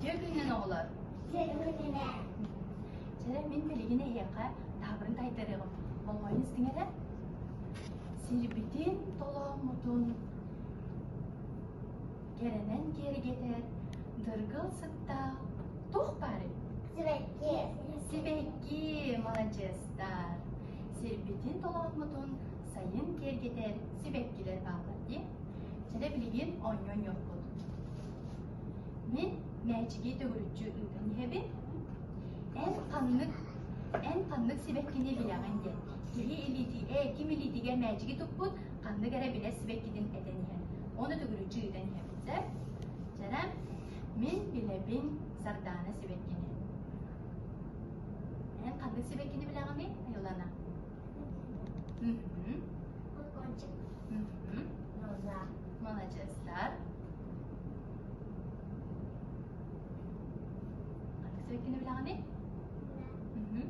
Үтүө күнүнэн оҕолор! Чэ, мин билигин эһиэхэ таабырын тайтарыаҕым. Болҕойон истиҥ эрэ. Сирбитин толооммутун кэрэнэн киэргэтэр дыргыл сыттаах туох баарый? Сибэкки. Сибэкки, маладьыастар. Сирбитин толооммутун сайын киэргэтэр сибэккилэр бааллар дии. Чэ, билигин оонньуу оонньуохпут. Мин мээчиги төгүрүччү ыытан иһэбин. Эн ханнык эн ханнык сибэккини билэҕин диэн. Киһи илиити ээ ким илиитигэр мээчиги туппут, ханнык эрэ билэр сибэккитин этэн иһэн. Ону төгүрүччү ыытан иһэбин, сөп? Чэрэ, мин билэбин сардаана сибэккини. Эн ханнык сибэккини билэҕиний, Айылана? Мм. Колокольчик. Мм. Роза. Маладьыастар. Ханнык сибэккини билэҕиний? Мм.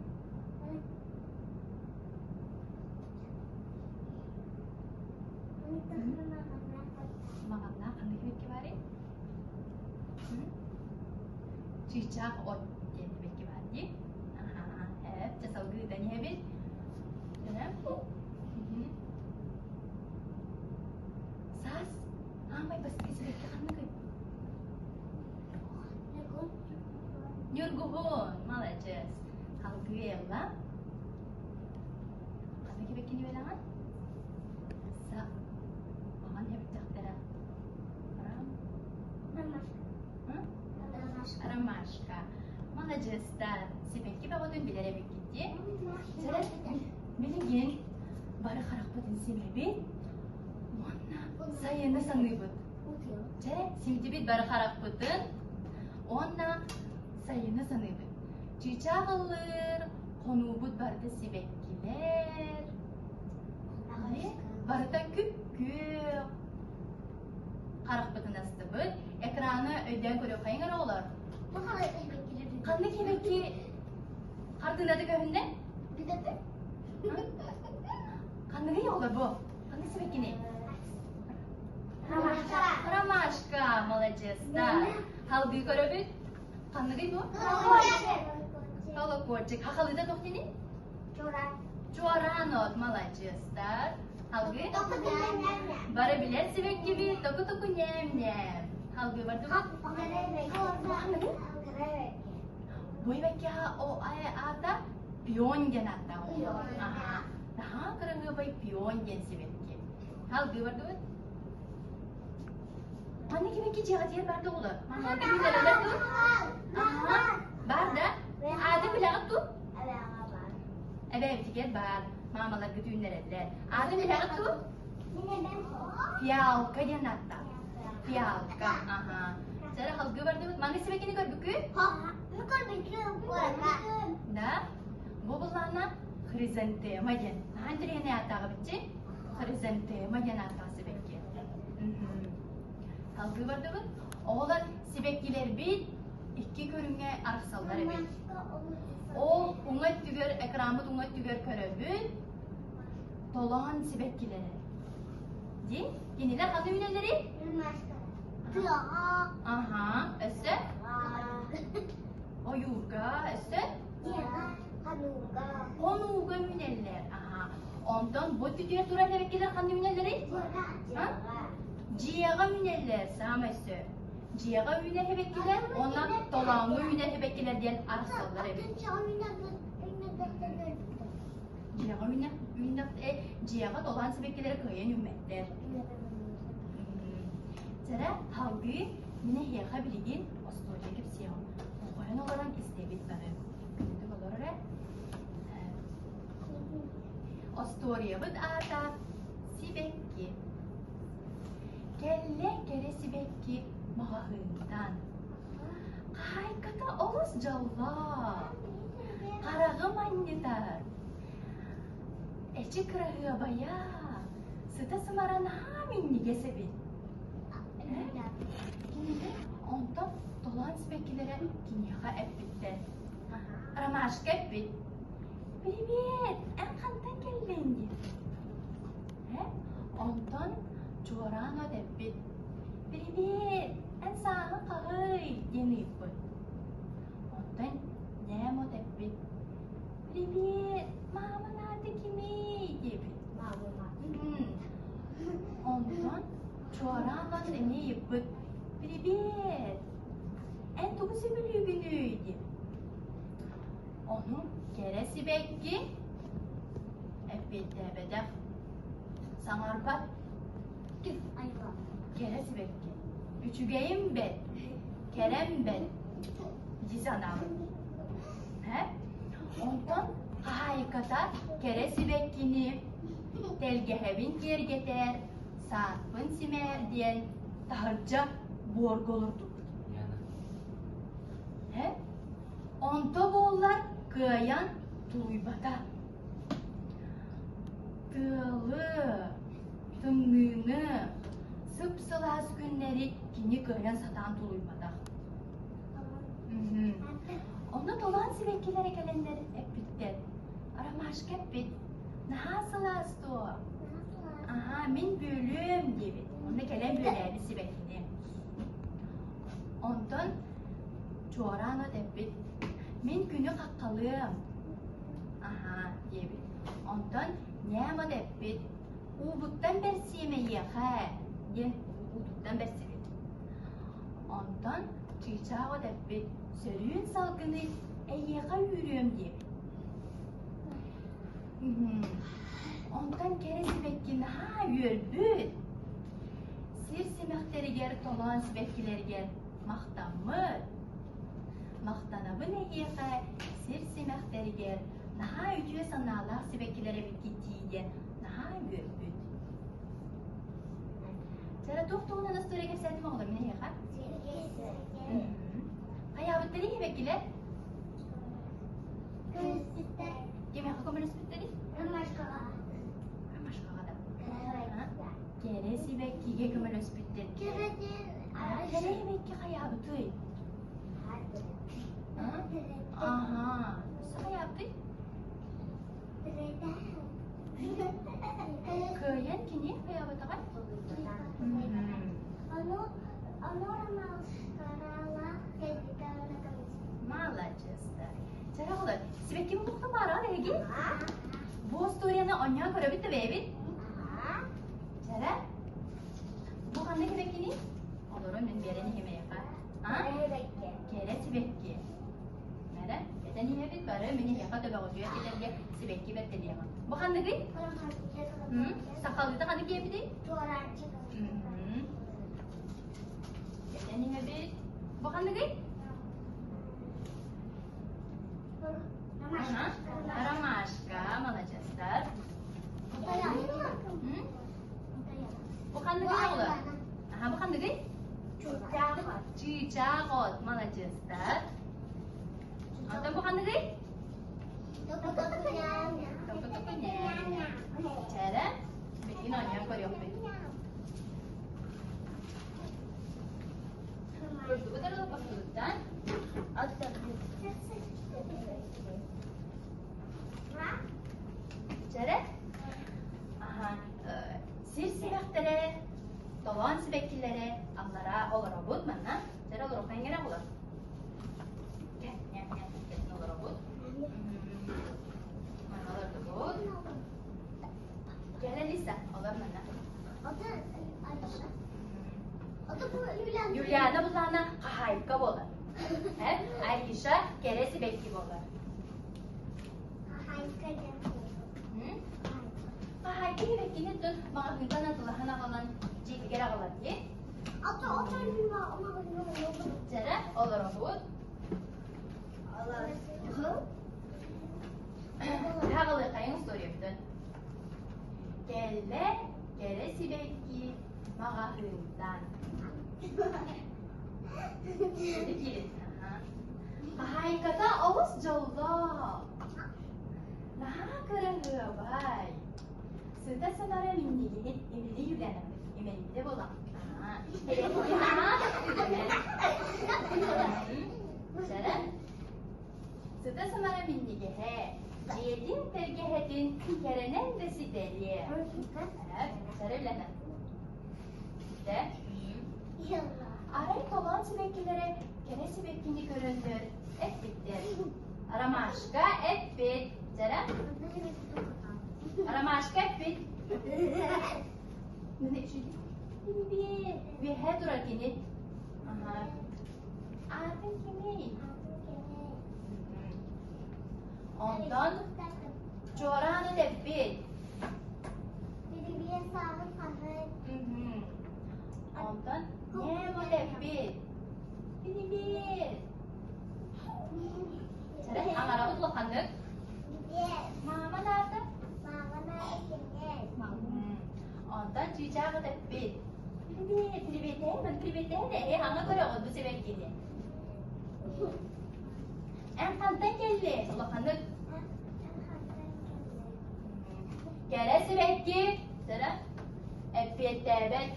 Маҕаннаах ханнык сибэкки баарый? Чыычаах от диэн сибэкки баар дии. Аха, эп, чэ салгыы ыытан иһэбит. Саас аамай бастакы сибэкки ханныгый? Ньургуһун, маладьыас. Салгыы Элла. Ханнык сибэккини үөрэҕин? Са маҕан эбиттэхтэрэ. Рам. Ромашка. Ромашка. Ромашка. Маладьыастар. Сибэкки бөҕөтүн билэр эбиккит дии. Билигин бары харахпытын симэбит уонна сайыны саныыбыт. Чэ, симтибит бары харахпытын уонна сайыны саныыбыт. Чыычаах ыллыыр, хонуубут барыта сибэккилэр, барыта күп-күөх. Харахпытын астыбыт, экраны өйдөөн көрүөххэйиҥ эрэ оҕолор. Ханнык сибэкки хартыынаты көһүннэ? Ханныгый оҕолор бу? Ханнык сибэккиний? Ромашка. Ромашка, маладьыастар. Салгыы көрөбүт. Ханныгый бу? Колокольчик. Хахалыыта туох диний? Чуораан. Чуораан от, маладьыастар. Салгыы? Бары билэр сибэккибит, току-току ньээм-ньээм. Салгыы бардыбыт? Бу эбэккэ о аата пион диэн ааттаах Аха. Наһаа кыраһыабай пион диэн сибэкки. Салгыы бардыбыт? Манна кимикки дьиэҕитигэр бар да оҕолор? Манна үүнэрэлэр дуу? Аха. Бар да? Аатын билэҕит дуу? Эбээбитигэр баар. Маамаларгыт үүннэрэллэр. Аатын билэҕит дуу? Фиалка диэн ааттаах. Фиалка. Аха. Чара халгыы бардыбыт. Манна сибэккини көрбүккүт? Да? Бу буллаана хризантема диэн. Наһаа интэриэһинэй ааттаах эбитчи. Хризантема диэн ааттаах сибэкки. Салгыы бардыбыт. Оҕолор сибэккилэрбит икки көрүҥҥэ арахсаллар эбит. Ол уҥа өттүгэр, экраммыт уҥа өттүгэр көрөбүт. Толоон сибэккилэрэ. Дии? Кинилэр ханна үүнэллэрий? Аха, өссө? Ойуурга, өссө? Хонууга үүнэллэр. Аха. Онтон бу өттүгэр турар эбэккилэр ханна үүнэллэрий? Дьиэҕэ үүнэллэр, саамай сөп. Дьиэҕэ үүнэр эбэккилэр уонна толооҥҥо үүнэр эбэккилэр диэн арахсаллар эбит. Дьиэҕэ үүнэр дьиэҕэ толоон сибэккилэри кыайан үүммэттэр. Сэрэ, салгыы мин эһиэхэ билигин остуоруйа кэпсиэҕим. Болҕойон олорон истэбит бары. Күндү олорор эрэ. Остуоруйабыт аата Сибэкки. Кэллэ кэрэ сибэкки маҕаһыынтан. Хаһаайката олус дьоллоох, хараҕым анньытар. Эчи кыраһыабайа, сыта-сымара наһаа минньигэс эбит. Кинини онтон толоон сибэккилэрэ киниэхэ эппиттэр. Ромашка эппит. Привет, эн хантан кэллиҥ диэн. Э, онтон чуораан от эппит. Привет, эн сааһыҥ хаһый диэн ыйыппыт. Ыйыппыт: «Привет! Эн тугу сөбүлүүгүнүй?» диэн. Ону кэрэ сибэкки эппиэттээбэтэх, саҥарбат. Кэрэ сибэкки, үчүгэйим бэт, кэрэм бэт дии санаабыт. Һэ? Онтон хаһаайката кэрэ сибэккини тэлгэһэбин киэргэтээр, сааппын симээр диэн таһырдьа буорга олордубут. Һэ? Онто буоллар кыайан тулуйбата. Тыалы, тымныыны, сып-сылаас күннэри кини кыайан сатаан тулуйбатах. Онно толоон сибэккилэрэ кэлэннэр эппиттэр. Ромашка эппит, наһаа сылаас дуо? Аһаа, мин бүөлүөм диэбит. Онно кэлэн бүөлээбит сибэккини. Онтон чуораан от эппит, мин күнү хаххалыам. Аһаа, диэбит. Онтон ньээм от эппит, уубуттан бэрсиэм эйиэхэ, диэн уутуттан бэрсибит. Онтон чыычаах от эппит, сөрүүн салгыны эйиэхэ үүрүөм диэбит. Онтон кэрэ сибэкки наһаа үөрбүт. Сир симэхтэригэр толоон сибэккилэригэр махтаммыт. Махтанабын эһиэхэ сир симэхтэригэр наһаа үтүө санаалаах сибэккилэр эбиккит дии диэн наһаа үөрбүт. Чара туох туһунан история кэпсээтим оҕолор мин эһиэхэ? Хайаабыттарый сибэккилэр? Кимиэхэ көмөлөспүттэрий? Ромашкаҕа. Ромашкаҕа да. Кэрэ сибэккигэ көмөлөспүттэр. Кэрэ сибэкки хайаабытый? Аха. Хайаабытый? Кыайан кини хайаабатаҕай? Маладьыастар. Чара оҕолор, сибэкки булуохтан баараа эһиги? Бу остуоруйаны оонньоон көрөбүт да бэйэбит? Чара, бу ханнык сибэккиний? Олору мин биэрэн иһим эйиэхэ. А? Кэрэ сибэкки. Мэрэ, этэн иһэбит бары мин эһиэхэ төбөҕүтүгэр кэтэргэ сибэкки бэртэлиэҕим. Бу ханныгый? Сахалыыта ханнык диэбитий? Этэн иһэбит. Бу ханныгый? Ромашка, маладьыастар. Бу ханныгый оҕолор? Аха, бу ханныгый? Чыычаах от, маладьыастар. Онтон бу ханныгый? Чээрэ, билигин оонньоон көрүөхпүт. Курдугу таралаппыттан. Чэрэ, аха, сир сирэхтэрэ, толоон сибэккилэрэ аллараа олоробут манна. Чэрэ олоруохха иҥэрэ булар. Кэ, ньэ, ньэ, кэлин олоробут. Манна олордубут. Кэлэ Лиса, олор манна. Юлиана буллаҕына хаһаайка буолар. Эн Алиша кэрэ сибэкки буолар. Хаһаайка сибэккини тун маҕаһыынтан атылаһан аҕалан дьиэтигэр аҕалар дии. Дьэрэ олоробут. Хаҕылыахайын историябытын. Кэллэ кэрэ сибэкки маҕаһыынтан. Хаһаайката олус дьоллоох. Наһаа кыраһыабай. Сыта-сымара минньигиһит имили юлянабыт имэрийдэ буолан. Сыта-сымара минньигэһэ, дьиэтин тэлгэһэтин кэрэнэн да ситэриэ. Сэрэлэнэ. Дэ. Арай толоон сибэккилэрэ кэрэ сибэккини көрөннөр эппиттэр. Ромашка эппит. Дьэрэ. Ромашка эппит. Привет. Үөһээ турар кини. Аха. Аатын кимий? Онтон чуорааны тэппит. Привет, саҕын хаһыт. Онтон немо тэппит. Привет. Чэрэ, аҥарабыт улаханнык. Маама наата? Маама наата кини. Онтон чыычааҕы тэппит. Привет, привет, привет, э, аҥа көрөҕүт бу сибэккини. Эн хантан кэллиҥ? Улаханнык. Кэрэ сибэкки, сэрэ, эппиэттээбэт.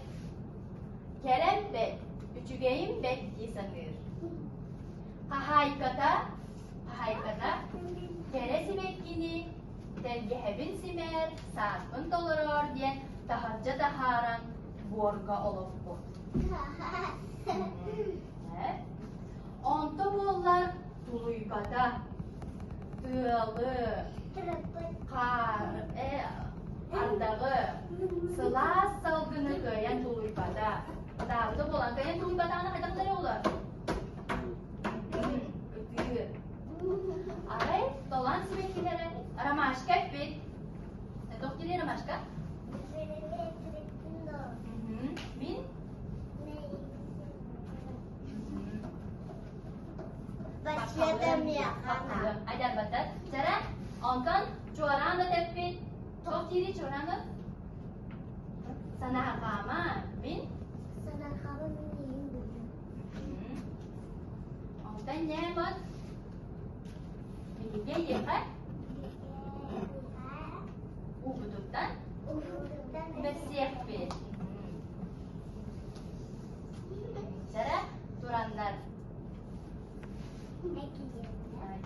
Кэрэм бэт, үчүгэйим бэт дии саныыр. Хаһаайката, хаһаайката кэрэ сибэккини тэлгэһэбин симээр, сааспын толороор диэн таһырдьа таһааран буорга олоппут. Онто буоллар тулуйбата, тыалы, хаары, ардаҕы, сылаас салгыны кыайан тулуйбата. Ытаабыта буолан кыайан тулуйбатаҕына хайдахтара олор? Ытыыр. Арай толан сибэккилэрэ ромашка эппит. Туох диир ромашка? Мин Айдарбаттар. Сара, онтон чуораан да тэппит. Туох диири чуорааны? Санаарҕаама, мин? Санаарҕаама мин иһин билдим. Онтон ньээмот биһиги эйиэхэ уубутуттан бэрсиэхпит. Сара тураннар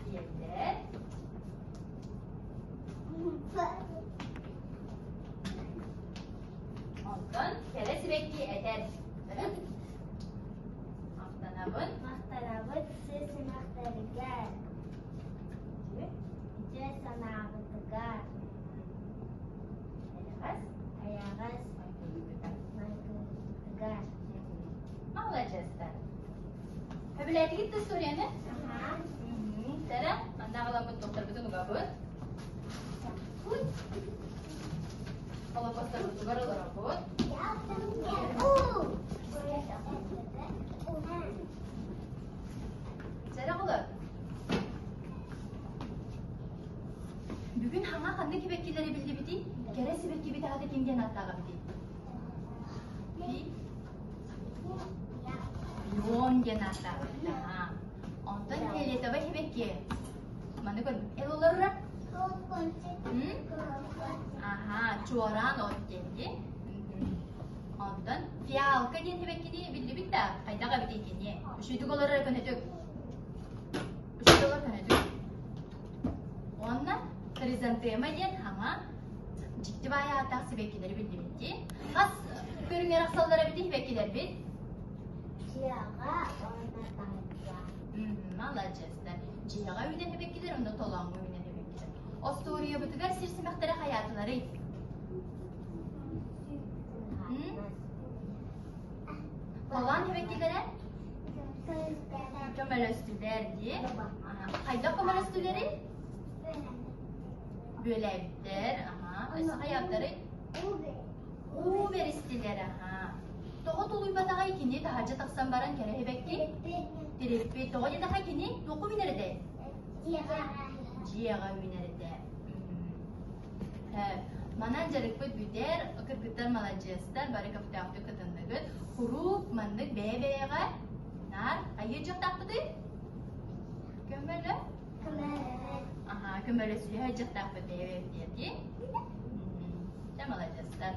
киэллэр. Онтон кэрэ сибэкки этэр. Махтанабын. Махтанабыт сир симэхтэригэр, үтүө санаабытыгар, Эйэҕэс. Эйэҕэс майгыбытыгар. Маладьыастар. Сөбүлээтигит да историяны? Аха. Сэрэ, манна аҕаламмыт докторбутун угабыт. Олоппосторбутугар олоробут. Сэрэ оҕолор. Бүгүн хаҥа ханнык сибэккилэри биллибитий? Кэрэ сибэккибит аата ким диэн ааттааҕа эбитий? Пион диэн ааттаабыт. Онтон фиолетовай сибэкки. Маны көр, эл олорор? Аха, чуораан от диэн дии. Онтон фиалка диэн сибэккини биллибит да, хайдах эбитий кини? Үчүгдүк олорор көнөтүк. Үчүгдүк олорор көнөтүк. Уонна хризантема диэн хаҥа дьикти баай ааттаах сибэккилэри биллибит дии. Хас көрүҥэр ахсаллар эбитий сибэккилэрбит? Дьиэҕэ уонна таһырдьа. Маладьыастар. Дьиэҕэ үүнэр сибэккилэр уонна толооҥҥо үүнэр сибэккилэр. Остуоруйабытыгар сир симэхтэрэ хайаатыларый? Толоон сибэккилэрэ? Көмөлөстүлэр дии. Хайдах көмөлөстүлэрий? Бүөлээбиттэр. Аха. Өссө хайаабыттарый? Уу бэристилэр. Аха. Тоҕо тулуйбатаҕай кини таһырдьа тахсан баран кэрэ сибэкки? Тириппит. Тоҕо диэтэххэ кини туохха үүнэр этэ? Дьиэҕэ үүнэр этэ. Манан дьарыкпыт бүтэр, кыргыттар маладьыастар, бары көхтөөхтүк кытынныгыт. Куруук маннык бэйэ-бэйэҕэ наар хайыы дьахтаахпытый? Көмөлө? Аха, көмөлөсүһэ дьахтаахпыт бэйэ-бэйэбитигэр дии. Дьэ, маладьыастар.